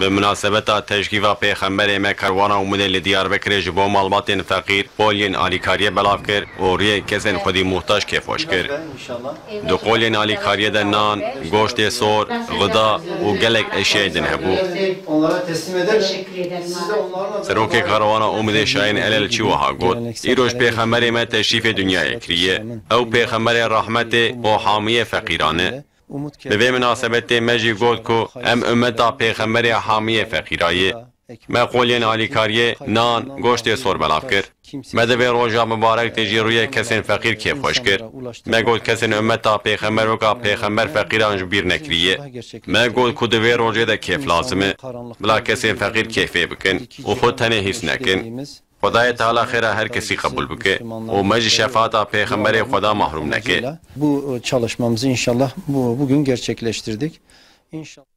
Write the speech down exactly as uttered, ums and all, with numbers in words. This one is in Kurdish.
Bi munasebeta teşrîfa Pêxemberê me Kerwana Umidê li Diyarbekirê ji bo malbatên feqîr qoliyên alîkariyê belav kir û rûyê kesên xwedî muhtac kêfxweş kir. Di qoliyên alîkariyê de nan, goştê sor, xida û gelek eşyayên din hebû. Onlara teslim ederim. Siz de onlarla Serokê Kerwana Umidê Şahin Elelçî wiha got, Îroj Pêxemberê me teşrîfê dinyayê kiriye. Ew Pêxemberê rehmetê û hamiyê feqîran e. Bi vê minasebetê me jî got ku em ummeta Pêxemberê hamiyê feqîra yê. Me qoliyên alîkariyê, nan, goştê sor belav kir. Me di vê roja mibarek de jî rûyê kesên feqîr kêfxweş kir. Me got kesên ummeta Pêxember weka Pêxember feqîran ji bîr nekiriye. Me got ku di vê rojê de kêf lazim e. Bila kesên feqîr kêfê bikin û xwe tenê hîs nekin. Xwedayê Teala xêra her kesî qebûl bike û me ji şefaata Pêxemberê Xweda mahrum neke. Bu çalışmamızı inşallah bu, bugün gerçekleştirdik. İnşallah.